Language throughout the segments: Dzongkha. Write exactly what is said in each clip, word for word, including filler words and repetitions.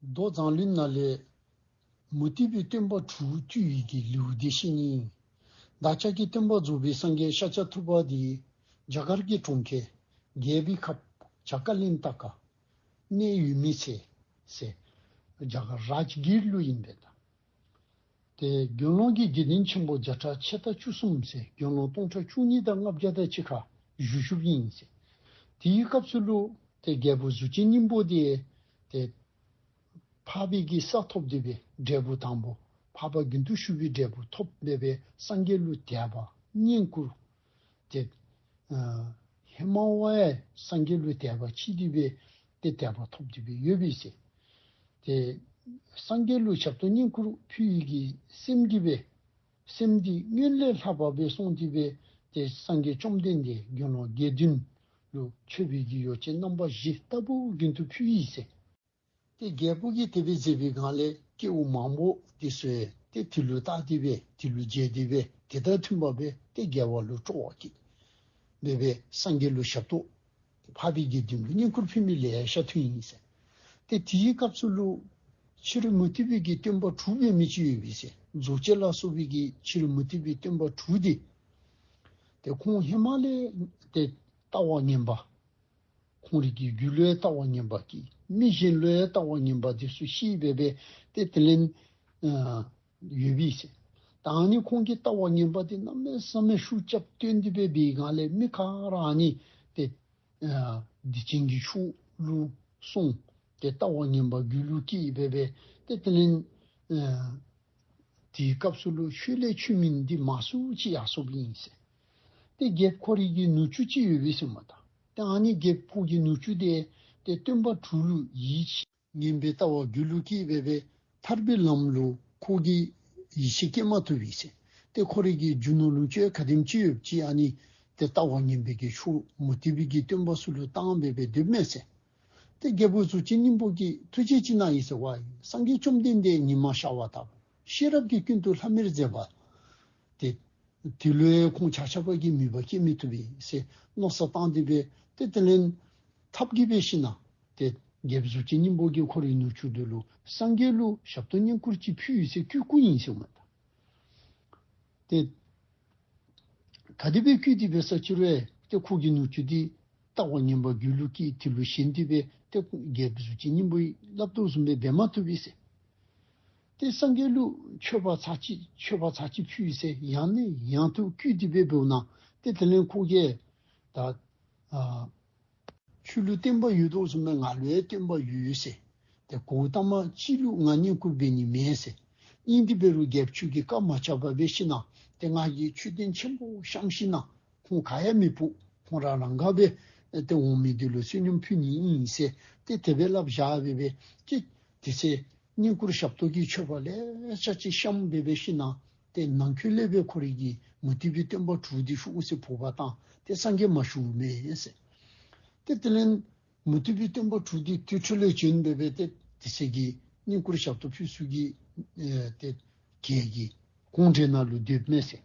མདོ་མཛངས་བླུན་ནང་ལས་མུ་སྟེགས་པའི་སྟོན་པ་དྲུག་བཏུལ་བའི་གི་ལེའུ་འདི་བཤད་ནི་ཨིན། བདག་ཅག་གི་སྟོན་པ་རྫོགས་པའི་སངས་རྒྱས་ཤཱཀྱ་ཐུབ་པ་འདི་རྒྱ་གར་གྱི་གྲོང་ཁྱེར་རྒྱལ་པོའི་ཁབ་བྱ་ཀ་ལིན་ཏ་ཀ་གནས་ཡུལ་མི་ཚེ་ཟེར་རྒྱ་གར་རཱཇ་གིར་ལུ་ཨིན་པས་ད། ཏེ་དགེ་སློང་གི་དགེ་འདུན་ཆེན་པོ་བརྒྱ་ཕྲག་ཕྱེད་དང་བཅུ་གསུམ་ཟེར་དགེ་སློང་སྟོང་ཕྲག་བཅུ་གཉིས་དང་ལྔ་བརྒྱ་དང་གཅིག་ཁར་བཞུགས་བཞུགསཔ་ཨིན་ཟེར། དེའི་སྐབས་སུ་ལུ་ཏེ་རྒྱལ་པོ་གཟུགས་ཅན་སྙིང་པོ་དེ་ཏེ་འཕགས་པའི་གི་ས་ཐོབ་སྟེ་སྦེ་འབྲས་བུ་དང་པོ་འཕགས་པ་རྒྱུན་དུ་ཞུགས་པའི་འབྲས་བུ་ཐོབ་སྦེ་སྦེ་སངས་རྒྱས་ལུ་དད་པ་བསྙེན་བཀུར་ཏེ་ཨ་ཧེ་མ་བ་ཡང་སངས་རྒྱས་ལུ་དད་པ་ཆེ་སྟེ་སྦེ་ཏེ་དད་པ་ཐོབ་སྟེ་སྦེ་ཡོད་པས་ཟེར། ཏེ་སངས་རྒྱས་ལུ་ཞབས་ཏོག་བསྙེན་བཀུར་ཕུལ་བའི་གི་སེམས་འདི་སྦེ་སེམས་འདི་སྔོན་ལས་ལྷག་པ་སྦེ་སོང་སྟེ་སྦེ་ཏེ་སངས་རྒྱས་བཅོམ་ལྡན་འདས་དགེ་སློང་དགེ་འདུན་ལུ་མཆོད་པའི་གི་ཡོ་བྱད་རྣམ་པ་བཞི་ལྟ་བུ་རྒྱུན་དུ་ཕུལ་ཡི་ཟེར། ཏེ་རྒྱལ་པོ་གིས་དེ་སྦེ་མཛད་པའི་སྒང་ལས་སྐྱེ་བོ་མང་པོ་འདི་ཚུ་ཡང་ཏེ་དེ་ལུ་བལྟ་སྟེ་སྦེ་དེ་ལུ་མཇལ་ཏེ་སྦེ་དེ་དང་མཐུན་པ་སྦེ་ཏེ་དགེ་བ་ལུ་སྤྲོ་བ་སྐྱེས། སྦེ་སྦེ་སངས་རྒྱས་ལུ་ཞབས་ཏོག་འཕགས་པའི་དགེ་འདུན་ལུ་བསྙེན་བཀུར་ཕུལ་མི་ལེ་ཤ་ཐོན་ཡི་ཟེར། ཏེ་དེའི་སྐབས་སུ་ལུ་ཕྱི་རོལ་མུ་སྟེགས་པའི་གི་སྟོན་པ་དྲུག་འབད་མི་ཅིག་ཡོད་པས་ཟེར། རྫོགས་བྱེད་ལ་སོགས་པའི་གི་ཕྱི་རོལ་མུ་སྟེགས་པའི་སྟོན་པ་དྲུག་འདི་ཏེ་ཁོང་ཧེ་མ་ལས་ཏེ་ལྟ་བ་ངན་པ་ཁོང་རའི་གི་རྒྱུད་ལུ་ཡང་ལྟ་བ་ངན་པ་སྐྱེས། མི་གཞན་ལུ་ཡང་ལྟ་བ་ངན་པ་འདི་ཚུ་ཤེས་སྦེ་སྦེ་ཏེ་དེ་ལས་ཨ་ཡོད་པས་ཟེར། ད་ཨ་ནི་ཁོང་གི་ལྟ་བ་ངན་པ་འདི་གནམ་མེད་ས་མེད་ཤུགས་རྐྱབ་སྟོན་ཏེ་སྦེ་འབད་བའི་སྒང་ལས་མི་ག་ར་ཨ་ནི་ཏེ་ཨ་སྡིག་ཅན་གྱི་ཕྱོགས་ལུ་སོང་། ཏེ་ལྟ་བ་ངན་པ་རྒྱུད་ལུ་སྐྱེས་སྦེ་སྦེ་ཏེ་དེ་ལས་ཨ་དེའི་སྐབས་སུ་ལུ་ཆོས་ལས་ཆོས་མིན་འདི་མང་སུ་ཅིག་ཡར་སོཔ་ཨིན་ཟེར། ཏེ་རྒྱལཔོ་ཁོ་རའི་གི་ནུ་གཅུང་ཅིག་ཡོད་པས་ཟེར་མས་ད། ཏེ་ཨ་ནི་རྒྱལཔོ་ཁོ་གི་ནུ་གཅུང་དེ་ཏེ་སྟོན་པ་དྲུག་ལུ་ཡིད་ཆེས། ངན་པའི་ལྟ་བ་རྒྱུད་ལུ་སྐྱེས་སྦེ་སྦེ་ཐར་པའི་ལམ་ལུ་ཁོ་གིས་ཡིད་ཆེས་སྐྱེ་མ་བཏུབ་པས་ཟེར། ཏེ་ཁོ་རའི་གི་རྒྱུ་ནོར་ལོངས་སྤྱོད་ག་དེམ་ཅིག་ཡོད་ཅི་ཨ་ནི་ཏེ་ལྟ་བ་ངན་པའི་གི་ཕྱོགས་མུ་སྟེགས་པའི་གི་སྟོན་པ་ཚུ་ལུ་བཏང་སྦེ་སྦེ་སྡོདཔ་མས་ཟེར། ཏེ་རྒྱལ་པོ་གཟུགས་ཅན་སྙིང་པོ་གིས་ཐུགས་རྗེ་ཅིག་གནང་ཡི་ཟེར་བ། སངས་རྒྱས་བཅོམ་ལྡན་འདས་ཉི་མ་ཤར་བ་ལྟ་བུ་ཤེས་རབ་ཀྱིས་ཀུན་ཏུ་ལྷམ་མེར་མཛད་པ། ཏེ་དེ་ལུ་ཡང་ཁོང་ཆ་ཁྱབ་ཀྱིས་མོས་པ་སྐྱེ་མི་བཏུབ་པས་ཟེར་མནོ་བསམ་བཏང་སྟེ་སྦེ་ཏེ་དེ་ལས་ཐབས་ཀྱིས་སྦེ་ཞིནམ་ཏེ་རྒྱལཔོ་གཟུགས་ཅན་སྙིང་པོ་གིས་ཁོ་རའི་ནུ་གཅུང་དེ་ལུ་སངས་རྒྱས་ལུ་ཞབས་ཏོག་བསྙེན་བཀུར་ཅིག་ཕུལ་ཡི་ཟེར་བསྐུལ་བསྐུལཝ་ཨིན་ཟེར་མས་ད། ཏེ་ག་དེ་སྦེ་བསྐུལ་ཏེ་སྦེ་ས་ཅི་རུང་ཏེ་ཁོ་གི་ནུ་གཅུང་དེ་ལྟ་བ་ངན་པ་རྒྱུད་ལུ་སྐྱེས། དེ་ལུ་ཞེན་ཏེ་སྦེ་ཏེ་རྒྱལཔོ་གཟུགས་ཅན་སྙིང་པོ་གིས་སླབ་དོ་བཟུམ་སྦེ་འབད་མ་བཏུབ་པས་ཟེར། ཏེ་སངས་རྒྱས་ལུ་མཆོད་པ་ཚར་གཅིག་མཆོད་པ་ཚར་གཅིག་ཕུལ་ཟེར་ཡང་ནས་ཡང་དུ་བསྐུལ་ཏེ་སྦེ་འབདཝ་ད་ཏེ་དེ་ལས་ཁོ་གིས་ད་ཨ་ཁྱོད་ལུ་བསྟན་པ་ཡོད་དོ་བཟུམ་སྦེ་ང་ལུ་ཡང་བསྟན་པ་ཡོད་ཟེར། ཏེ་གོའུ་ཏ་མ་ཅིག་ལུ་ང་བསྙེན་བཀུར་འབད་ནི་མེད་ཟེར། ཨིན་ཏེ་འབད་རུང་རྒྱལཔོ་ཁྱོད་ཀྱིས་བཀའ་མ་བཅག་པར་སྦེ་ཞིནམ་ཏེ་ང་གིས་མཆོད་རྟེན་ཆེན་པོ་བཤམས་ཞིནམ་ཁོང་ག་ཡང་མི་ཕོག། ཁོང་ར་རང་ག་སྦེ་ཏེ་འོང་མི་འདི་ལུ་བསོད་སྙོམས་ཕུལ་ནི་ཨིན་ཟེར་ཏེ་དེ་སྦེ་སླབ་བཞག་སྦེ་སྦེ་ཏེ་དེ་ཚེ་བསྙེན་བཀུར་ཞབས་ཏོག་གི་མཆོད་པ་ལེ་ཤ་ཅིག་བཤམས་སྦེ་སྦེ་ཞིནམ་ཏེ་ནམ་འཁོད་ལས་སྦེ་ཁོ་རའི་གི་མུ་སྟེགས་པའི་སྟོན་པ་དྲུག་འདི་ཤོག་ཟེར་འབོ་བར་བཏང་། ཏེ་སངས་རྒྱས་མ་ཤོགཔ་མས་ཟེར། ཏེ་དེ་ལས་མུ་སྟེགས་པའི་སྟོན་པ་དྲུག་འདི་དེ་འཕྲོ་ལས་བྱོན་སྦེ་སྦེ་ཏེ་དེ་ཚེ་གི་བསྙེན་བཀུར་ཞབས་ཏོག་ཕུལ་ས་གི་ཨེ་ཏེ་གྱལ་གྱི་གུང་གྲལ་ནང་ལུ་སྡོདཔ་མས་ཟེར།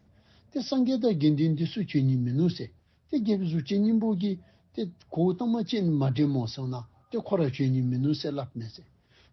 ཏེ་སངས་རྒྱས་དང་དགེ་འདུན་འདི་ཚུ་བྱོན་ནི་མིན་ནུག་ཟེར། ཏེ་རྒྱལཔོ་གཟུགས་ཅན་སྙིང་པོ་གིས་ཏེ་གོའུ་ཏ་མ་ཅིག་མ་འདྲེན་མོ་ཟེར་ན་ཏེ་ཁོ་ར་བྱོན་ནི་མིན་ནུག་ཟེར་སླབ་མས་ཟེར།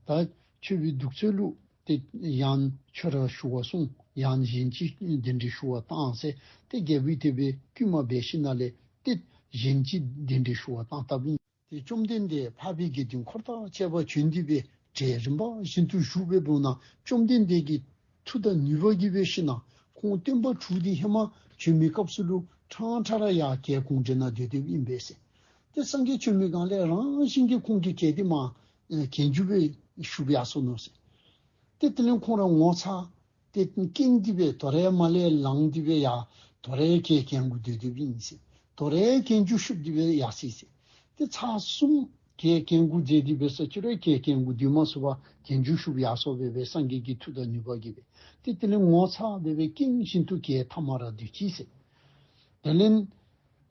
ད་མཆོད་པའི་གདུགས་ཚོད་ལུ་ཏེ་ཡང་ཁྱོད་ར་ཞུ་བར་སོང་། ཡང་གཞན་ཅིག་གདན་འདྲེན་ཞུ་བར་བཏང་ཟེར་ཏེ་རྒྱལ་པོས་དེ་སྦེ་བསྐུལ་མ་འབད་ཞིནམ་ལས་ཏེ་གཞན་ཅིག་གདན་འདྲེན་ཞུ་བར་བཏང་བཏངམ་ཨིན། ཏེ་བཅོམ་ལྡན་འདས་འཕགས་པའི་དགེ་འདུན་འཁོར་དང་བཅས་པ་བྱོན་ཏེ་སྦེ་གྲལ་རིམ་པ་བཞིན་དུ་བཞུགས་སྦེ་འབདཝ་ད་བཅོམ་ལྡན་འདས་ཀྱི་མཐུ་དང་ནུས་པ་གིས་འབད་ཞིནམ་ཁོང་སྟོན་པ་དྲུག་འདི་ཧེ་མ་བྱོན་མི་སྐབས་སུ་ལུ་ཕྲང་ཕྲང་ར་ཡར་གྱལ་གུང་གྲལ་ནང་སྡོད་སྡོདཔ་ཨིན་པས་ཟེར། ཏེ་སངས་རྒྱས་བྱོན་མི་སྒང་ལས་རང་བཞིན་གྱིས་ཁོང་གི་གྱལ་འདི་མར་གྱལ་མཇུག་སྦེ་བཞུགས་ཡར་སོ་ནུག་ཟེར། ཏེ་དེ་ལས་ཁོང་ར་ངོ་ཚ་སྟེ་སྐྱེངས་ཏེ་སྦེ་དོ་རུང་མར་ལས་ལངས་ཏེ་སྦེ་ཡར་དོ་རུང་གྱལ་གྱལ་མགུ་སྡོད་སྡོདཔ་ཨིན་ཟེར། དོ་རུང་གྱལ་མཇུག་བཞུགས་ཏེ་སྦེ་ཡར་སོ་ཡི་ཟེར། ཏེ་ཚར་གསུམ་གྱལ་གྱལ་མགུ་མཛད་དེ་འབད་ས་ཅི་རུང་གྱལ་གྱལ་མགུ་སྡོད་མ་ཚུགས་པར་གྱལ་མཇུག་བཞུགས་ཡར་སོ་སྦེ་སྦེ་སངས་རྒྱས་ཀྱི་མཐུ་དང་ནུས་པ་གིས་སྦེ། ཏེ་དེ་ལས་ངོ་ཚ་སྦེ་སྦེ་སྐྱེངས་བཞིན་དུ་གྱལ་མཐའ་མར་ར་སྡོད་ཅི་ཟེར། དེ་ལས་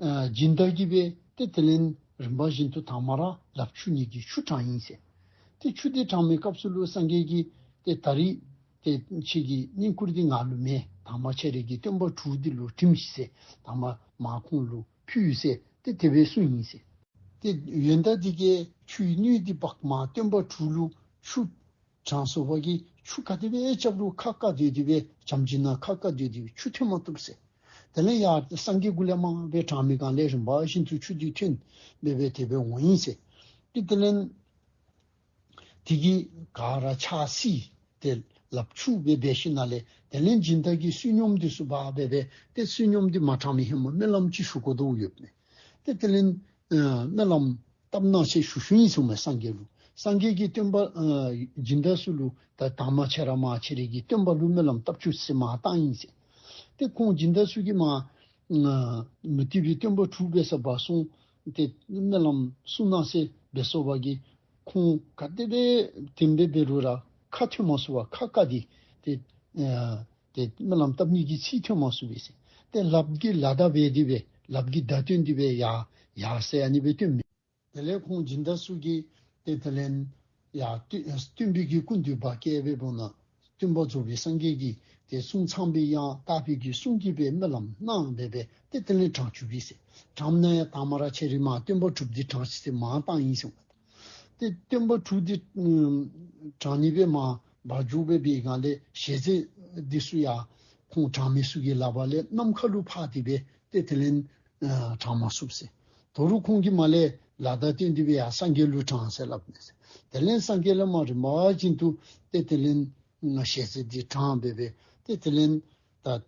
ཨ་སྦྱིན་བདག་གིས་སྦེ་ཏེ་དེ་ལས་རིམ་པ་བཞིན་དུ་དང་མ་ར་ལགཔ་འཁྱུ་ནི་གི་ཆུ་དྲངས་ཡི་ཟེར། ཏེ་ཆུ་འདི་དྲངས་མི་སྐབས་སུ་ལུ་སངས་རྒྱས་ཀྱིས་ཏེ་ད་རིས་ཏེ་ཁྱེད་ཀྱི་བསྙེན་བཀུར་འདི་ང་ལུ་མེན། དང་མ་ཁྱེད་རའི་གི་སྟོན་པ་དྲུག་འདི་ལུ་དྲིམ་ཤིག་ཟེར། དང་མ་མར་ཁོང་ལུ་ཕུལ་ཟེར་ཏེ་དེ་སྦེ་གསུངས་ཡི་ཟེར། ཏེ་ཡོན་བདག་འདི་གིས་ཆུའི་སྣོད་འདི་འབག་མར་སྟོན་པ་དྲུག་ལུ་ཆུ་ དྲང་སོང་བ་གིས་ཆུ་ག་དེ་སྦེ་རྐྱབ་རུང་ཁ་བཀག་སྡོད་དེ་སྦེ་བྱམས་བརྩེ་ནང་ཁ་བཀག་སྡོད་དེ་སྦེ་ཆུ་ཐོན་མ་བཏུབ་ཟེར། དེ་ལས་ཡར་སངས་རྒྱས་གུ་ལས་མར་སྦེ་དྲང་མི་སྒང་ལས་རིམ་པ་བཞིན་དུ་ཆུ་འདི་ཐོན་སྦེ་སྦེ་དེ་སྦེ་འོང་ཡི་ཟེར། ཏེ་དེ་ལས་དེ་གིས་ག་ར་ཕྱག་བསིལ་ཏེ་ལགཔ་འཁྱུ་སྦེ་འབད་ཞིནམ་ལས་དེ་ལས་སྦྱིན་བདག་གི་བསོད་སྙོམས་འདི་ཚུ་འབག་སྦེ་སྦེ་ཏེ་བསོད་སྙོམས་འདི་མ་དྲང་མི་ཧེ་མ་སྨོན་ལམ་ཅིག་ཞུ་དགོ་དོ་ཡོདཔ་མས། ཏེ་དེ་ལས་ཨ་སྨོན་ལམ་བཏབ་གནང་ཟེར་ཞུ་ཞུཝ་ཨིན་གསུངམ་མས་སངས་རྒྱས་ལུ། སངས་རྒྱས་ཀྱིས་སྟོན་པ་ཨ་སྦྱིན་བདག་ཚུ་ལུ་ད་དང་པ་ཁྱེད་ར་མར་ཁྱེད་རའི་གི་སྟོན་པ་ལུ་སྨོན་ལམ་བཏབ་བཅུག་ཟེར་མར་བཏང་ཡི་ཟེར། ཏེ་ཁོང་སྦྱིན་བདག་ཚུ་གིས་མར་ཨ་མུ་སྟེགས་པའི་སྟོན་པ་དྲུག་འབད་ས་འབག་སོང་སྟེ་སྨོན་ལམ་གསུང་གནང་ཟེར་འབད་སོང་བ་གིས་ཁོང་ག་དེ་སྦེ་དེ་སྦེ་འབད་རུང་ར་ཁ་ཐོན་མ་ཚུགས་པར་ཁ་བཀག་སྟེ་ཏེ་ཨ་ཏེ་སྨོན་ལམ་བཏབ་ནི་གི་ཚིག་ཐོན་མ་ཚུགས་པས་ཟེར། ཏེ་ལགཔ་གིས་ལ་བརྡ་འབད་དེ་སྦེ་ལགཔ་གིས་བརྡ་སྟོན་ཏེ་སྦེ་ཡར་ཡར་ཟེར་ཨ་ནི་སྦེ་སྟོནམ་མས། དེ་ལས་ཁོང་སྦྱིན་བདག་ཚུ་གིས་ཏེ་དེ་ལས་ཡར་སྟོན་སྟོན་པའི་གི་སྐུ་མདུན་འབག་སྐྱེལ་སྦེ་འབདཝ་ད་སྟོན་པ་རྫོགས་པའི་སངས་རྒྱས་ཀྱིས་ཏེ་གསུང་ཚངས་པའི་དབྱངས་དག་པའི་གི་གསུང་གིས་སྦེ་སྨོན་ལམ་གནང་སྦེ་སྦེ་ཏེ་དེ་ལས་དྲང་བཅུག་པས་ཟེར། དྲངམ་ད་ཡང་དང་པ་ར་ཁྱེད་རའི་མར་སྟོན་པ་དྲུག་འདི་དྲང་ཟེར་མར་བཏང་ཡི་ཟེར། ཏེ་སྟོན་པ་དྲུག་འདི་ཨམ་དྲང་ནི་སྦེ་མར་འབག་འགྱོ་སྦེ་འབད་བའི་སྒང་ལས་ཞལ་ཟས་འདི་ཚུ་ཡང་ཁོང་དྲང་མི་ཚུ་གི་ལག་པ་ལས་ནམ་མཁའ་ལུ་འཕགས་ཏེ་སྦེ་ཏེ་དེ་ལས་ཨ་དྲང་མ་ཚུགས་ཟེར། དོ་རུང་ཁོང་གིས་མར་ལས་ལ་བརྡ་སྟོན་ཏེ་སྦེ་ཡར་སངས་རྒྱས་ལུ་དྲང་ཟེར་སླབ་མས་ཟེར། དེ་ལས་སངས་རྒྱས་ལས་མར་རིམ་པ་བཞིན་དུ་ཏེ་དེ་ལས་ཨ་ཞལ་ཟས་འདི་དྲང་སྦེ་སྦེ་ཏེ་དེ་ལས་ད་ཨ་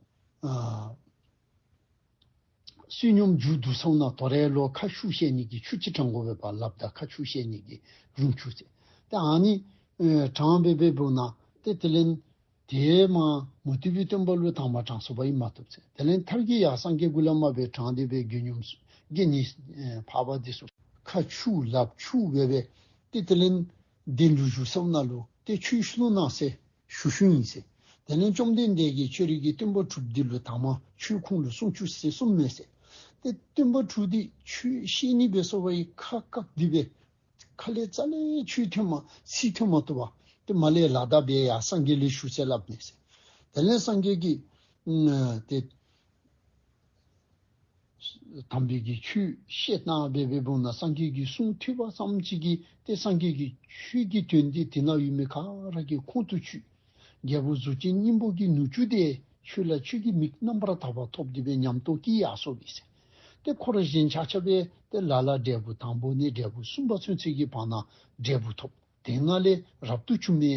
བསོད་སྙོམས་མཇུག་བསྡུ་སོང་ན་དོ་རུང་ལོག་ཁ་ཤུགས་བཤད་ནི་གི་ཆུ་ཅིག་དྲང་དགོ་པས་པ། ལ་བརྡ་ཁ་ཤུགས་བཤད་ནི་གི་རུང་ཆུ་ཟེར། ཏེ་ཨ་ནི་ཨེ་དྲང་སྦེ་སྦེ་འབདཝ་ད་ཏེ་དེ་ལས་དེ་མར་མུ་སྟེགས་པའི་སྟོན་པ་ལུ་དང་པ་དྲང་སོང་བ་ཨིན་མ་བཏུབ་ཟེར། དེ་ལས་མཐར་གྱིས་ཡར་སངས་རྒྱས་གུ་ལས་མར་སྦེ་དྲང་སྟེ་སྦེ་དགེ་སློང་ཚུ་དགེ་བསྙེན་ཨེ་འཕགས་པ་འདི་ཚུ་ཁ་འཁྱུ་ལགཔ་འཁྱུ་སྦེ་སྦེ་ཏེ་དེ་ལས་གདན་ལུ་བཞུགས་སོང་ན་ལུ་ཏེ་ཆོས་ཞུ་གནང་ཟེར་ཞུ་ཞུཝ་ཨིན་ཟེར། དེ་ལས་བཅོམ་ལྡན་འདས་ཀྱིས་ཁྱོད་རའི་གི་སྟོན་པ་དྲུག་འདི་ལུ་དང་པ་ཆོས་ཁོང་ལུ་གསུང་བཅུག་ཟེར་གསུངམ་མས་ཟེར། ཏེ་སྟོན་པ་དྲུག་འདི་ཆོས་བཤད་ནི་འབད་སོང་བ་ཡི་ཁ་བཀག་སྟེ་སྦེ་ཁ་ལས་རྩ་ལས་ཆོས་ཐོན་མ་ཚིག་ཐོན་མ་བཏུབ་པར་ཏེ་མར་ལས་ལ་བརྡ་འབད་ཡར་སངས་རྒྱས་ལུ་ཞུ་ཟེར་སླབ་མས་ཟེར། དེ་ལས་སངས་རྒྱས་ཀྱིས་ཨ་ཏེ་དམ་པའི་གི་ཆོས་བཤད་གནང་སྦེ་སྦེ་འབདཝ་ད་སངས་རྒྱས་ཀྱི་གསུང་ཐོས་པ་ཙམ་ཅིག་གིས་ཏེ་སངས་རྒྱས་ཀྱི་ཆོས་ཀྱི་དོན་འདི་དེ་ནང་ཡོད་མི་ག་ར་གིས་ཁོང་དུ་ཆུད། རྒྱལ་པོ་གཟུགས་ཅན་སྙིང་པོ་གི་ནུ་གཅུང་དེ་ཁྱོད་ལ་ཆོས་ཀྱི་མིག་རྣམ་པར་དག་པ་ཐོབ་སྟེ་སྦེ་ཉམས་རྟོགས་སྐྱེས་ཡར་སོང་པས་ཟེར། ཏེ་ཁོ་ར་གཞན་ཆ་ཁྱབ་སྦེ་ཏེ་ལ་ལ་འབྲས་བུ་དང་པོ་ནས་འབྲས་བུ་གསུམ་པ་ཚུན་ཚོད་ཀྱི་བར་ན་འབྲས་བུ་ཐོབ། དེ་ནང་ལས་རབ་ཏུ་བྱུང་མི་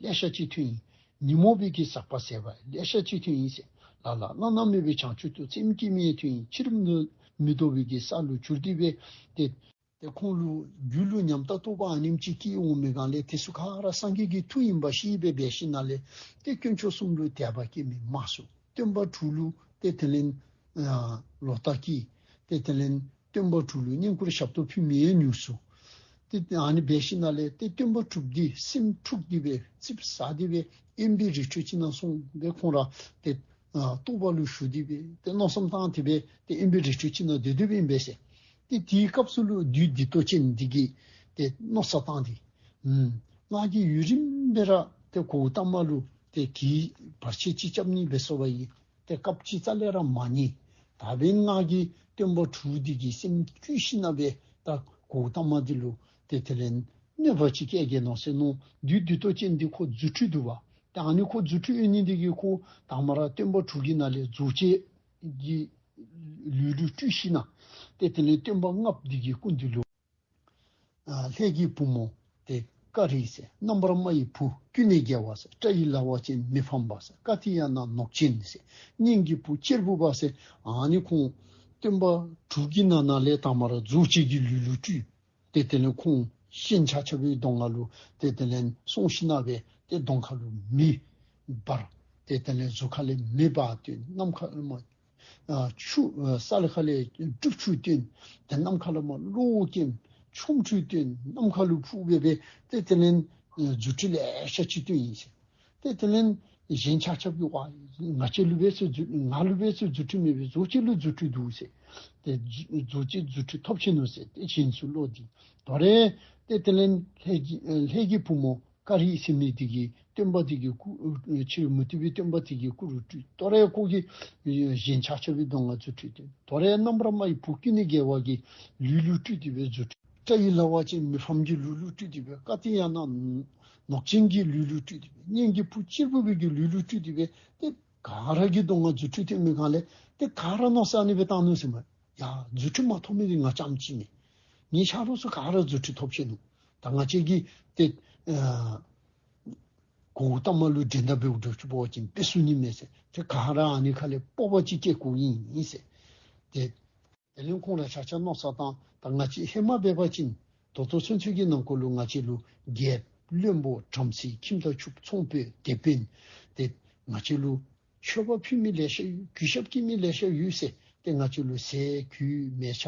ལེ་ཤ་ཅིག་ཐོན་ཡི། ཉོན་མོངས་པའི་གི་ཟག་པ་ཟད་པ་ལེ་ཤ་ཅིག་ཐོན་ཡི་ཟེར། ལ་ལ་བླ་ན་མེད་པའི་བྱང་ཆུབ་ཏུ་སེམས་བསྐྱེད་མི་ཐོན་ཡི། ཕྱི་རོལ་མི་ལྡོག་པའི་གི་ས་ལུ་གྱུར་ཏེ་སྦེ་ཏེ་ཏེ་ཁོང་ལུ་རྒྱུད་ལུ་ཉམས་དང་རྟོགས་པ་ཨ་ནེམ་ཅིག་སྐྱེས་འོང་མི་སྒང་ལས་དེ་ཚུ་ག་ར་སངས་རྒྱས་ཀྱི་མཐུ་ཨིན་པ་ཤེས་སྦེ་འབད་ཞིནམ་ལས་ཏེ་དཀོན་མཆོག་གསུམ་ལུ་དད་པ་སྐྱེ་མི་མང་སུ། སྟོན་པ་དྲུག་ལུ་ཏེ་དེ་ལས་ཨ་ལོག་ལྟ་སྐྱེས། ཏེ་དེ་ལས་སྟོན་པ་དྲུག་ལུ་བསྙེན་བཀུར་ཞབས་ཏོག་ཕུལ་མི་ཡང་ཉུང་སུ། ཏེ་ཨ་ནི་འབད་ཞིནམ་ལས་ཏེ་སྟོན་པ་དྲུག་འདི་སེམས་འཁྲུགས་ཏེ་སྦེ་ཙིགཔ་ཟ་སྟེ་སྦེ་དབེན་པའི་རི་ཁྲོད་ཅིག་ནང་སོང་སྦེ་ཁོང་ར་ཏེ་ཨ་རྟོགས་པ་ལུ་ཞུགས་ཏེ་སྦེ་ཏེ་མནོ་བསམ་བཏང་སྟེ་སྦེ་ཏེ་དབེན་པའི་རི་ཁྲོད་ཅིག་ནང་སྡོད་སྡོདཔ་ཨིན་པས་ཟེར། ཏེ་དེའི་སྐབས་སུ་ལུ་བདུད་སྡིག་ཏོ་ཅན་འདི་གིས་ཏེ་མནོ་བསམ་བཏང་སྟེ་ཨུམ་ང་གིས་ཡུན་རིངམོ་སྦེ་ར་ཏེ་གོའུ་ཏ་མ་ལུ་ཏེ་གི་བར་ཆད་ཅིག་རྐྱབ་ནི་འབད་སོང་བ་ཡི། ཏེ་སྐབས་ཅིག་རྩ་ལས་ར་མ་ཉན། ད་འབདན་ང་གིས་སྟོན་པ་དྲུག་འདི་གི་སེམས་བསྐྱུར་ཞིན་ན་སྦེ་ད་གོའུ་ཏ་མ་འདི་ལུ་ཏེ་དེ་ལས་གནོད་པ་ཅིག་བཀལ་གེ་མནོ་ཟེར་མནོ། བདུད་སྡིག་ཏོ་ཅན་འདི་ཁོ་རྫུ་འཕྲུལ་འདུག་པ། ཏེ་ཨ་ནི་ཁོ་རྫུ་འཕྲུལ་ཡོད་ནི་འདི་གིས་ཁོ་དང་པ་ར་སྟོན་པ་དྲུག་གི་ནང་ལས་རྫོགས་བྱེད་ཀྱི་ལུས་ལུ་སྤྲུལ་ཞིན་ན་ཏེ་དེ་ལས་སྟོན་པ་ལྔཔོ་འདི་གི་སྐུ་མདུན་ལུ་ཨ་ལྷའི་གི་བུ་མོ་ཏེ་ཀ་རི་ཟེར་རྣམ་པར་སྨྲ་བའི་བུ་ཀུན་ནས་རྒྱལ་བ་ཟེར། བཀྲ་ཡི་ལ་བ་ཅན་མི་ཕམ་པ་ཟེར། ཀ་ཏི་ཡ་ན་ནོག་ཅན་ཟེར། སྙན་གྱི་བུ་གཅེར་བུ་པ་ཟེར། ཨ་ནི་ཁོང་སྟོན་པ་དྲུག་གི་ནང་ན་ལས་དང་པ་ར་རྫོགས་བྱེད་ཀྱི་ལུས་ལུ་སྤྲུལ། ཏེ་དེ་ལས་ཁོང་གཞན་ཆ་ཁྱབ་པའི་གདོང་ཁ་ལུ་ཏེ་དེ་ལས་སོང་ཞིན་ན་སྦེ་ཏེ་གདོང་ཁ་ལུ་མེ་འབར། ཏེ་དེ་ལས་གཟུགས་ཁ་ལས་མེ་འབར་སྟོན། ནམ་མཁའ་ལས་མར་ཨ་ཆུ་ཨ་ས་ལ་ཁ་ལས་སྒྲུབ་ཆུ་སྟོན། ཏེ་ནམ་མཁའ་ལས་མར་གློག་འཁྱམས་ཆོ་འཕྲུལ་སྟོན། ནམ་མཁའ་ལུ་འཕུར་སྦེ་སྦེ་ཏེ་དེ་ལས་ཨ་རྫུ་འཕྲུལ་ལེ་ཤ་ཅིག་སྟོན་ཡི་ཟེར། ཏེ་དེ་ལས་གཞན་ཆ་ཁྱབ་ཀྱིས་ཝ་ང་བཅས་ལུ་འབད་ཚུ་རྫུ་ང་ལུ་འབད་ཚུ་རྫུ་འཕྲུལ་མེད་པས། རྫོགས་བྱེད་ལུ་རྫུ་འཕྲུལ་འདུག་ཟེར། ཏེ་རྫོགས་བྱེད་རྫུ་འཕྲུལ་ཐོབ་ཆི་ནུག་ཟེར། ཏེ་གཞན་ཚུ་བློ་འདི་དོ་རུང་ཏེ་དེ་ལས་ལྷའི་གི་ཨ་ལྷའི་གི་བུ་མོ་ཀ་རི་ཟེར་མི་འདི་གིས་སྟོན་པ་འདི་གི་སྐུ་ཨ་ཕྱི་རོལ་མུ་སྟེགས་པའི་སྟོན་པ་འདི་གི་སྐུ་རུ་སྤྲུལ། དོ་རུང་ཁོ་གིས་ཨ་གཞན་ཆ་ཁྱབ་པའི་གདོང་ཁ་རྫུ་འཕྲུལ་སྟོན། དོ་རུང་རྣམ་པར་སྨྲ་བའི་བུ་ཀུན་ནས་རྒྱལ་བ་གི་ལུས་ལུ་སྤྲུལ་ཏེ་སྦེ་རྫུ་འཕྲུལ། བཀྲ་ཡི་ལ་བ་ཅན་མི་ཕམ་གྱི་ལུས་ལུ་སྤྲུལ་ཏེ་སྦེ་ཀ་ཏི་ཡ་ན་ ནོག་ཅན་གྱི་ལུས་ལུ་སྤྲུལ་ཏེ་སྦེ་གཉེན་གྱི་བུ་གཅེར་བུ་སྦེ་གི་ལུས་ལུ་སྤྲུལ་ཏེ་སྦེ་ཏེ་ག་ར་གིས་གདོང་ཁར་རྫུ་འཕྲུལ་སྟོན་མི་སྒང་ལས་ཏེ་ག་ར་མནོ་བསམ་ཨ་ནི་སྦེ་བཏང་ནུག་ཟེར་མས། ཡ་རྫུ་འཕྲུལ་མ་ཐོབ་མི་འདི་ང་རྐྱངམ་ཅིག་མེན། ངེའི་ཆ་རོགས་ཚུ་ག་ར་རྫུ་འཕྲུལ་ཐོབ་ཅི་ནུག། ད་ང་བཅས་ཀྱིས་ཏེ་ཨ་གོའུ་ཏ་མ་ལུ་འགྲན་ཟླ་འབདཝ་འདྲཝ་ཅིག་འབད་བ་ཅིན་འབད་ཚུགས་ནི་མས་ཟེར། ཏེ་ག་ར་ཨ་ནི་ཁ་ལས་སྤོབས་པ་ཅིག་སྐྱེ་དགོཔ་ཨིན་ཟེར། ཏེ་དེ་ལས་ཁོང་ར་ཆ་ཁྱབ་མནོ་བསམ་བཏང་། ད་ང་བཅས་ཧེ་མ་འབད་བ་ཅིན་ད་ལྟོ་ཚུན་ཚོད་ཀྱི་ནང་འཁོད་ལུ་ང་བཅས་ལུ་རྒྱལཔོ་བློན་པོ་བྲམ་ཟེ་ཁྱིམ་བདག་ཕྱུགཔོ་ཚོང་དཔོན་དེད་དཔོན་ཏེ་ང་བཅས་ལུ་མཆོད་པ་ཕུལ་མི་ལེ་ཤ་ཡོད། གུས་ཞབས་བསྐྱེད་མི་ལེ་ཤ་ཡོད་ཟེར། ཏེ་ང་བཅས་ལུ་ཟས་གོས་མལ་ཆ་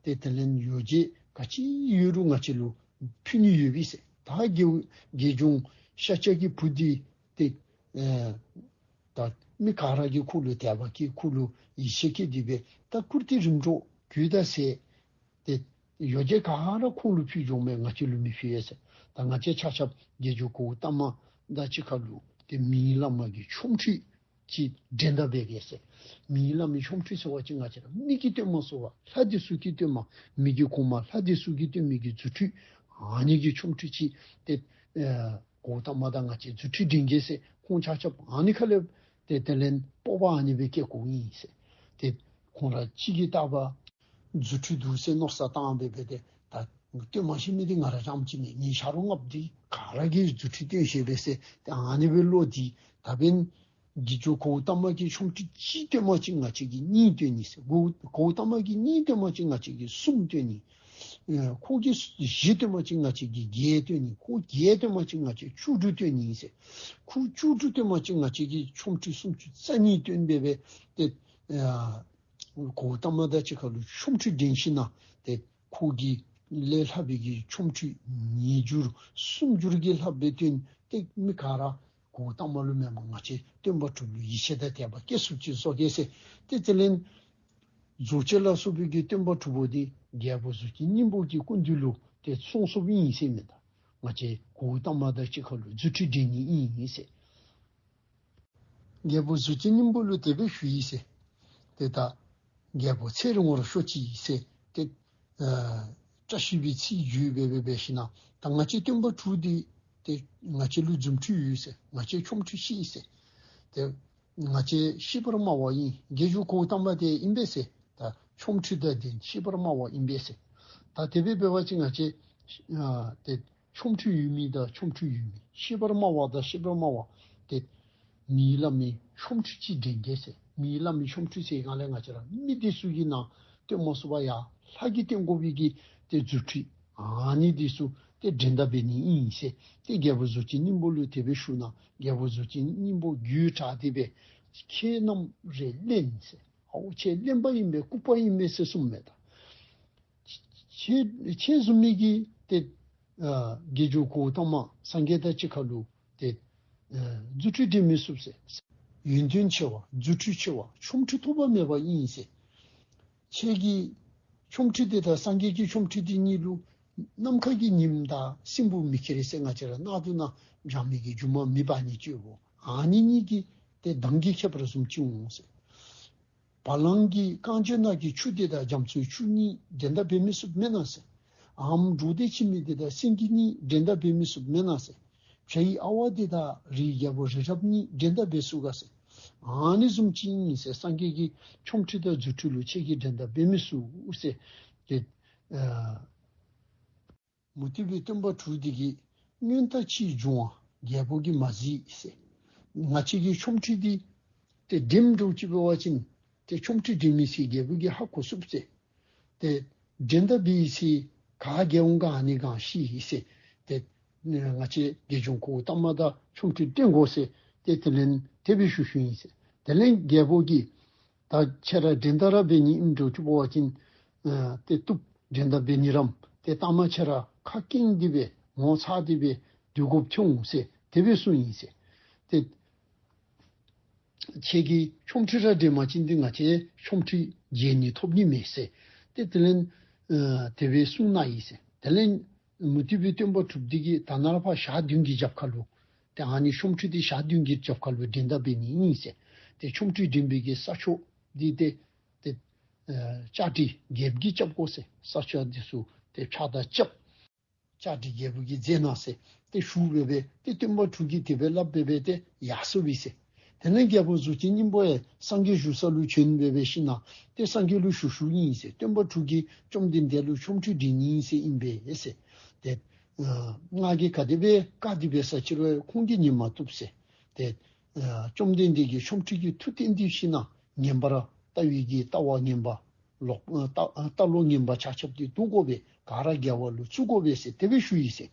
ཏེ་དེ་ལས་ཡོ་བྱད་ག་ཅི་ཡོད་རུང་ང་བཅས་ལུ་ཕུལ་ནི་ཡོད་པས་ཟེར། ད་དགེ་དགེ་སྦྱོང་ཤཱཀྱ་གི་བུ་འདི་ཏེ་ཨེ་ད་མི་ག་ར་གིས་ཁོ་ལུ་དད་པ་བསྐྱེད་ཁོ་ལུ་ཡིད་ཆེས་བསྐྱེད་དེ་སྦེ་ད་བཀུར་སྟི་རིམ་གྲོ་གོས་དང་ཟས་ཏེ་ཡོ་བྱད་ག་ར་ཁོང་ལུ་ཕུལ་འགྱོཝ་མས། ང་བཅས་ལུ་མི་ཕུལ་ཡས་ཟེར། ད་ང་བཅས་ཆ་ཁྱབ་དགེ་སྦྱོང་གོའུ་ཏ་མ་དང་གཅིག་ཁར་ལུ་ཏེ་མིའི་བླ་མ་གི་ཆོ་འཕྲུལ་གྱི་འགྲན་ཟླ་འབད་གེ་ཟེར། མིའི་བླ་མའི་ཆོ་འཕྲུལ་ཟེར་བ་ཅིན་ང་བཅས་ར་མི་གིས་སྟོན་མ་ཚུགས་པ་ལྷ་འདི་ཚུ་གིས་སྟོན་མ་མི་གིས་གོ་མ་ལྷ་འདི་ཚུ་གིས་སྟོན་མི་གི་རྫུ་འཕྲུལ་ཨ་ནི་གི་ཆོ་འཕྲུལ་ཅིག་ཏེ་ཨེ་གོའུ་ཏ་མ་དང་ང་བཅས་རྫུ་འཕྲུལ་འགྲན་གེ་ཟེར། ཁོང་ཆ་ཁྱབ་ཨ་ནི་ཁ་ལས་ཏེ་དེ་ལས་སྤོབས་པ་ཨ་ནི་སྦེ་སྐྱེ་དགོཔ་ཨིན་ཟེར། ཏེ་ཁོང་ར་གཅིག་གིས་བལྟ་བ་རྫུ་འཕྲུལ་འདུག་ཟེར་མནོ་བསམ་བཏང་སྦེ་སྦེ་ཏེ་ད་སྟོན་མ་ཤེས་མི་འདི་ང་ར་རྐྱངམ་ཅིག་མེན། ངེའི་ཆ་རོགས་ལྔ་པོ་འདི་ག་ར་གིས་རྫུ་འཕྲུལ་སྟོན་ཤེས་པས་ཟེར། ཏེ་ཨ་ནི་སྦེ་བློ་འདི་ད་འབདན་དགེ་སྦྱོང་གོའུ་ཏ་མ་གིས་ཆོ་འཕྲུལ་གཅིག་སྟོན་པ་ཅིན་ང་བཅས་ཀྱིས་གཉིས་སྟོན་ནི་ཟེར། གོའུ་གོའུ་ཏ་མ་གིས་གཉིས་སྟོན་པ་ཅིན་ང་བཅས་ཀྱིས་གསུམ་སྟོན་ནི། ཨེ་ཁོ་གིས་བཞི་སྟོན་པ་ཅིན་ང་བཅས་ཀྱིས་བརྒྱད་སྟོན་ནི། ཁོ་བརྒྱད་སྟོན་པ་ཅིན་ང་བཅས་བཅུ་དྲུག་སྟོན་ནི་ཟེར། ཁོ་བཅུ་དྲུག་སྟོན་པ་ཅིན་ང་བཅས་ཀྱིས་ཆོ་འཕྲུལ་སུམ་ཅུ་རྩ་གཉིས་སྟོན་སྦེ་སྦེ་ཏེ་ཨ་གོའུ་ཏ་མ་དང་གཅིག་ཁར་ལུ་ཆོ་འཕྲུལ་འགྲན་ཞིནམ་ལས་ཏེ་ཁོ་གི་ལས་ལྷག་པའི་གི་ཆོ་འཕྲུལ་ཉིས་འགྱུར་སུམ་འགྱུར་གྱིས་ལྷག་སྦེ་སྟོན། ཏེ་མི་ག་ར་གོའུ་ཏ་མ་ལུ་མེན་པར་ང་བཅས་སྟོན་པ་དྲུག་ལུ་ཡིད་ཆེས་དང་དད་པ་སྐྱེ་ཚུགསཔ་ཅིག་བཟོ་གེ་ཟེར། ཏེ་དེ་ལས་རྫོགས་བྱེད་ལ་སོགས་པའི་གི་སྟོན་པ་དྲུག་པོ་འདི་རྒྱལ་པོ་གཟུགས་ཅན་སྙིང་པོ་གི་སྐུ་མདུན་ལུ་ཏེ་སོང་སོངཔ་ཨིན་ཟེར་མས། ད་ང་བཅས་གོའུ་ཏ་མ་དང་གཅིག་ཁར་ལུ་རྫུ་འཕྲུལ་འགྲན་ནི་ཨིན་ཟེར། རྒྱལ་པོ་གཟུགས་ཅན་སྙིང་པོ་ལུ་དེ་སྦེ་ཞུ་ཡི་ཟེར། ཏེ་ད་རྒྱལ་པོ་ཚེ་རིང་བར་ཤོག་ཅིག་ཟེར། ཏེ་ཨ་བཀྲ་ཤིས་པའི་ཚིག་བརྗོད་སྦེ་སྦེ་འབད་ཞིནམ་ལས་ད་ང་བཅས་སྟོན་པ་དྲུག་འདི་ཏེ་ང་བཅས་ལུ་རྫུ་འཕྲུལ་ཡོད་ཟེར། ང་བཅས་ཆོ་འཕྲུལ་ཤེས་ཟེར། ཏེ་ང་བཅས་ཤེས་པར་སྨྲ་བ་ཨིན། དགེ་སྦྱོང་གོའུ་ཏ་མ་དེ་ཨིན་པས་ཟེར། ད་ཆོ་འཕྲུལ་དང་ལྡན་ཤེས་པར་སྨྲ་བ་ཨིན་པས་ཟེར། ད་དེ་སྦེ་འབད་བ་ཅིན་ང་བཅས་ཨ་ཏེ་ཆོ་འཕྲུལ་ཡོད་མི་དང་ཆོ་འཕྲུལ་ཡོད་མི་ཤེས་པར་སྨྲ་བ་དང་ཤེས་པར་སྨྲ་བ་ཏེ་མིའི་བླ་མའི་ཆོ་འཕྲུལ་ཅིག་འགྲན་གེ་ཟེར། མིའི་བླ་མའི་ཆོ་འཕྲུལ་ཟེར་སྒང་ལས་ང་བཅས་ར་མི་འདི་ཚུ་གིས་ནཱ་སྟོན་མ་ཚུགས་པར་ཡར་ལྷ་གིས་སྟོན་དགོ་པའི་གི་ཏེ་རྫུ་འཕྲུལ་ཨ་ནི་འདི་ཚུ་ཏེ་འགྲན་ཟླ་འབད་ནི་ཨིན་ཟེར། ཏེ་རྒྱལ་པོ་གཟུགས་ཅན་སྙིང་པོ་ལུ་དེ་སྦེ་ཞུཝ་ད་རྒྱལ་པོ་གཟུགས་ཅན་སྙིང་པོ་རྒྱུད་དྲག་སྟེ་སྦེ་ཁྱེད་རྣམས་རེ་གླེན་ཟེར། ཨའོ་ཁྱེད་གླེན་པ་ཨིན་པས། ལྐུགས་པ་ཨིན་པས་ཟེར་གསུངམ་མས། ད་ཁྱེད་ཁྱེད་བཟུམ་མའི་གིས་ཏེ་ཨ་དགེ་སྦྱོང་གོའུ་ཏ་མ་སངས་རྒྱས་དང་གཅིག་ཁར་ལུ་ཏེ་ཨ་རྫུ་འཕྲུལ་འགྲན་མི་ཚུགས་ཟེར། ཡོན་ཏན་ཆེ་བ་རྫུ་འཕྲུལ་ཆེ་བ་ཆོ་འཕྲུལ་ཐོགས་པ་མེད་པ་ཨིན་ཟེར། ཁྱེད་ཀྱི་ཆོ་འཕྲུལ་དེ་དང་སངས་རྒྱས་ཀྱི་ཆོ་འཕྲུལ་དེ་གཉིས་ལུ་ནམ་མཁའ་གི་ཉིམ་དང་སྲིན་པོ་མི་ཁྱད་ཟེར་ང་བཅས་ར་ནང་དུ་ནང་འཇམ་མི་གི་རྒྱུ་མ་མེད་པ་ནི་ཅིག་འོ། ཨ་ནི་གཉིས་ཀྱི་ཏེ་མདངས་ཀྱིས་ཁྱད་པར་བཟུམ་ཅིག་འོང་ཟེར། བ་ལང་གི་རྐང་རྗེས་ནང་གི་ཆུ་དེ་དང་རྒྱ་མཚོའི་ཆུ་གཉིས་འགྲན་ཟླ་འབད་མི་ཚུགསཔ་མེན་ན་ཟེར། འམ་འབྲོག་སྡེ་ཁྱིམ་མི་དེ་དང་སེང་གེ་གཉིས་འགྲན་ཟླ་འབད་མི་ཚུགསཔ་མེན་ན་ཟེར། བྱ་ཡི་ཨ་ཝ་དེ་དང་རིའི་རྒྱལ་པོ་རི་རབ་གཉིས་འགྲན་ཟླ་འབད་ཚུགས་ག་ཟེར། ཨ་ནི་བཟུམ་ཅིག་ཨིན་ཟེར། སངས་རྒྱས་ཀྱི་ཆོ་འཕྲུལ་དང་རྫུ་འཕྲུལ་ལུ་ཁྱེད་ཀྱིས་འགྲན་ཟླ་འབད་མི་ཚུགས་ཟེར། ཏེ་ཨ་མུ་སྟེགས་པའི་སྟོན་པ་དྲུག་འདི་གིས་སྔོན་ལྟ་ཅིག་འབྱུང་བ་རྒྱལ་པོ་གིས་མ་གཟིགས་ཟེར། ང་བཅས་ཀྱི་ཆོ་འཕྲུལ་འདི་ཏེ་འགྲན་འགྲོ་ཅིག་འབད་བ་ཅིན་ཏེ་ཆོ་འཕྲུལ་འགྲན་མི་ཚུ་རྒྱལ་པོ་གིས་ཧ་གོ་ཚུགས་ཟེར། ཏེ་འགྲན་ཟླ་འབད་མི་ཚུ་ག་རྒྱལ་འོང་ག་ཨ་ནི་སྒང་ཤེས་ཟེར། ཏེ་ང་བཅས་དགེ་སྦྱོང་གོའུ་ཏ་མ་དང་ཆོ་འཕྲུལ་འགྲན་དགོ་ཟེར། ཏེ་དེ་ལས་དེ་སྦེ་ཞུ་ཞུཝ་ཨིན་ཟེར། དེ་ལས་རྒྱལ་པོ་གིས་ད་ཁྱེད་ར་འགྲན་ཟླ་ར་འབད་ནི་ཨིནམ་འདྲཝ་ཅིག་འབད་བ་ཅིན་ཨ་ཏེ་བཏུབ། འགྲན་ཟླ་འབད་ནི་རམ་ཏེ་ལྟ་མ་ཁྱེད་ར་ཁ་སྐྱེངས་ཏེ་སྦེ་ངོ་ཚ་སྟེ་སྦེ་སྡོད་དགོཔ་ཐོན་འོང་ཟེར་དེ་སྦེ་གསུངས་ཡི་ཟེར། ཏེ་ཁྱེད་ཀྱིས་ཆོ་འཕྲུལ་ར་འགྲན་པ་ཅིན་ཏེ་ང་བཅས་ཆོ་འཕྲུལ་རྒྱལ་ནི་ཐོབ་ནི་མེད་ཟེར། ཏེ་དེ་ལས་ཨ་དེ་སྦེ་གསུངས་གནང་ཡི་ཟེར། དེ་ལས་མུ་སྟེགས་པའི་སྟོན་པ་དྲུག་འདི་གིས་ད་ནཱ་ལས་ཕར་ཞག་བདུན་གྱི་རྒྱབ་ཁ་ལུ་ཏེ་ཨ་ནི་ཆོ་འཕྲུལ་འདི་ཞག་བདུན་གྱི་རྒྱབ་ཁ་ལུ་འགྲན་ཟླ་འབད་ནི་ཨིན་ཟེར། ཏེ་ཆོ་འཕྲུལ་འགྲན་པའི་གི་ས་ཕྱོགས་འདི་ཏེ་ཏེ་ཨ་བཅའ་སྒྲིག་རྒྱལཔོ་གིས་རྐྱབ་དགོ་ཟེར། ས་ཕྱོགས་འདི་ཚུ་ཏེ་ཕྱགས་བདའ་རྐྱབ། ལྕགས་སྤྲེལ་རྒྱལ་པོ་གིས་མཛད་གནང་ཟེར། ཏེ་ཞུ་སྦེ་སྦེ་ཏེ་སྟོན་པ་དྲུག་གིས་དེ་སྦེ་སླབ་སྦེ་སྦེ་ཏེ་ཡར་སོང་པས་ཟེར། དེ་ལས་རྒྱལ་པོ་གཟུགས་ཅན་སྙིང་པོ་ཡང་སངས་རྒྱས་བཞུགས་ས་ལུ་བྱོན་སྦེ་སྦེ་ཞིནམ་ན་ཏེ་སངས་རྒྱས་ལུ་ཞུ་ཞུཝ་ཨིན་ཟེར། སྟོན་པ་དྲུག་གིས་བཅོམ་ལྡན་འདས་ལུ་ཆོ་འཕྲུལ་འགྲན་ནི་ཨིན་ཟེར་ཨིན་པས་ཟེར། ཏེ་ང་གིས་ག་དེ་སྦེ་བཀའ་དེ་སྦེ་ས་ཅི་རུང་ཁོང་གིས་ཉན་མ་བཏུབ་ཟེར། ཏེ་བཅོམ་ལྡན་འདས་ཀྱིས་ཆོ་འཕྲུལ་གྱི་མཐུ་བསྟན་ཏེ་ཞིནམ་ན་ངན་པར་ལྟ་བའི་གི་ལྟ་བ་ངན་པ་ལོག་ལྟ་ལྟ་ལོག་ངན་པ་ཆ་ཁྱབ་དེ་བཏུལ་དགོ་པས། ག་ར་དགེ་བ་ལུ་བཙུགས་དགོ་པས་ཟེར་དེ་སྦེ་ཞུ་ཡི་ཟེར།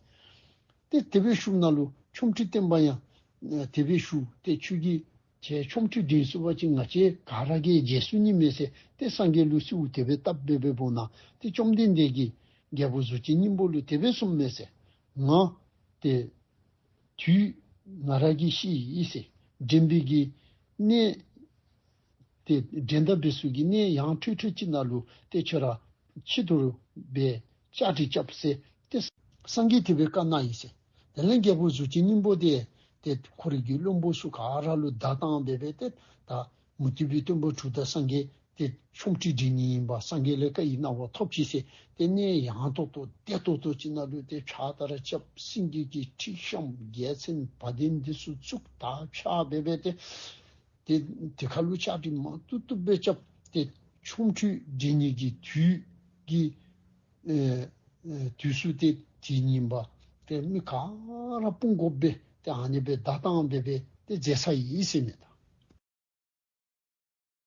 ཏེ་དེ་སྦེ་ཞུཝ་ད་ལུ་ཆོ་འཕྲུལ་སྟོན་པ་ཡང་དེ་སྦེ་ཞུ། ཏེ་ཁྱོད་ཀྱིས་ཁྱོད་ཆོ་འཕྲུལ་འགྲན་ཚུགས་པ་ཅིན་ང་བཅས་ག་ར་གིས་བརྗེད་ཚུགས་ནི་མས་ཟེར། ཏེ་སངས་རྒྱས་ལུ་གསོལཝ་དེ་སྦེ་བཏབ་སྦེ་སྦེ་འབདཝ་ད་ཏེ་བཅོམ་ལྡན་འདས་ཀྱིས་རྒྱལ་པོ་གཟུགས་ཅན་སྙིང་པོ་ལུ་དེ་སྦེ་གསུངམ་མས་ཟེར། ང་ཏེ་དུས་ང་ར་གིས་ཤེས་ཡི་ཟེར། འགྲན་པའི་གི་གནས་ཏེ་འགྲན་ཟླ་འབད་ས་གི་གནས་ཡང་ཁྲོལ་ཁྲོལ་ཅིག་ནང་ལུ་ཏེ་ཁྱོད་ར་ཕྱི་དོར་སྦེ་བཅའ་སྒྲིག་རྐྱབ་ཟེར། ཏེ་སངས་རྒྱས་དེ་སྦེ་བཀའ་གནང་ཡི་ཟེར། དེ་ལས་རྒྱལ་པོ་གཟུགས་ཅན་སྙིང་པོ་དེ་ཏེ་ཁོ་རའི་གི་བློན་པོ་ཚུ་ག་ར་ལུ་བརྡ་བཏང་སྦེ་སྦེ་ཏེ་ད་མུ་སྟེགས་པའི་སྟོན་པ་དྲུག་དང་སངས་རྒྱས་ཏེ་ཆོ་འཕྲུལ་འགྲན་ནི་ཨིན་པས། སངས་རྒྱས་ལས་བཀའ་ཡི་གནང་བ་ཐོབ་ཅི་ཟེར། ཏེ་གནས་ཡང་ཏོག་ཏོ་བདེ་ཏོག་ཏོ་ཅིག་ནང་ལུ་ཏེ་ཕྱག་དར་རྐྱབ། སེང་གེ་གི་ཁྲི་བཤམས། རྒྱལ་མཚན་བ་དན་འདི་ཚུ་བཙུགས། ད་ཕྱག་འབད་སྦེ་ཏེ་ཏེ་དེ་ཁར་ལུ་བཅའ་སྒྲིག་མ་བཏུབ་བཏུབ་སྦེ་རྐྱབ། ཏེ་ཆོ་འཕྲུལ་འགྲན་ནི་གི་དུས་ཀྱི་ཨེ་ཨེ་དུས་སུ་ཏེ་དེ་ཉིན་པ་ཏེ་མི་ག་ར་དཔུང་དགོཔ་སྦེ་ཏེ་ཨ་ནི་སྦེ་བརྡ་བཏང་སྦེ་སྦེ་ཏེ་མཛད་ཚར་ཡི་ཟེར་མས་ད།